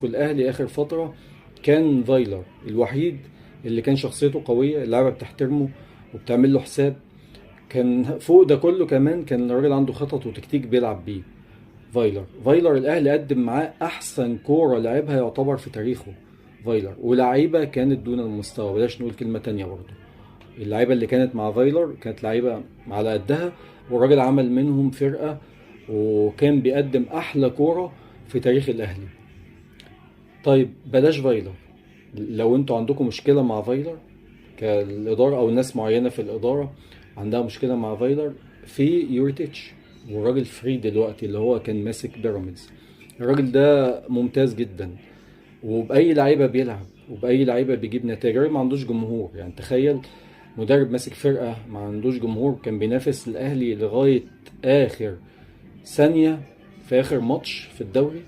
الاهلي اخر فترة كان فايلر الوحيد اللي كان شخصيته قويه، اللعيبة بتحترمه وبتعمل له حساب. كان فوق ده كله كمان كان الراجل عنده خطط وتكتيك بيلعب بيه. فايلر الاهلي قدم معاه احسن كورة لعبها يعتبر في تاريخه فايلر، ولاعيبه كانت دون المستوى، بلاش نقول كلمة تانية برضه. اللعيبة اللي كانت مع فايلر كانت لعيبة على قدها، والراجل عمل منهم فرقه، وكان بيقدم احلى كورة في تاريخ الاهلي. طيب بلاش فايلر، لو انتوا عندكم مشكلة مع فايلر كالاداره او ناس معينة في الادارة عندها مشكلة مع فايلر، في يوريتيتش، والراجل free دلوقتي اللي هو كان ماسك بيراميدز، الراجل ده ممتاز جدا، وباي لعيبة بيلعب وباي لعيبة بيجيب نتائج. الراجل ما عندوش جمهور، يعني تخيل مدرب ماسك فرقه ما عندوش جمهور، كان بينافس الاهلي لغاية اخر ثانية في اخر ماتش في الدوري،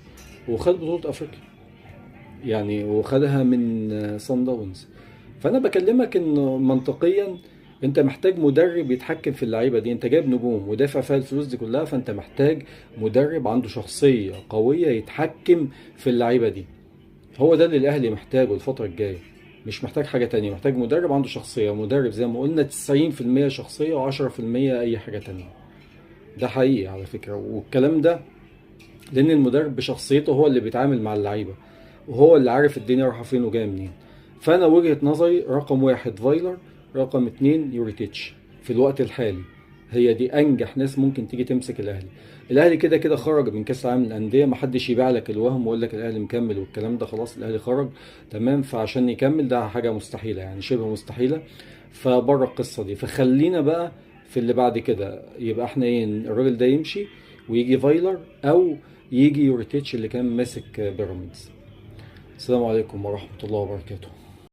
وخد بطوله افريقيا يعني، وخدها من صن داونز. فانا بكلمك ان منطقيا انت محتاج مدرب يتحكم في اللعيبة دي، انت جايب نجوم ودافع فيها الفلوس دي كلها، فانت محتاج مدرب عنده شخصية قوية يتحكم في اللعيبة دي. هو ده اللي الاهلي محتاجه الفترة الجاية، مش محتاج حاجة تانية، محتاج مدرب عنده شخصية، مدرب زي ما قلنا 90% شخصية و10% اي حاجة تانية. ده حقيقي على فكرة، والكلام ده لان المدرب بشخصيته هو اللي بيتعامل مع اللعيبة، وهو اللي عارف الدنيا رايحة فين وجاية منين. فانا وجهه نظري رقم 1 فايلر، رقم 2 يوريتيتش في الوقت الحالي، هي دي انجح ناس ممكن تيجي تمسك الاهلي. الاهلي كده كده خرج من كاس العالم للاندية، ما حدش يبيع لك الوهم ويقول لك الاهلي مكمل والكلام ده، خلاص الاهلي خرج تمام، فعشان يكمل ده حاجة مستحيلة يعني شبه مستحيلة، فبره القصة دي. فخلينا بقى في اللي بعد كده، يبقى احنا ايه، الراجل ده يمشي ويجي فايلر او يجي يوريتيتش اللي كان ماسك بيراميدز. السلام عليكم ورحمة الله وبركاته.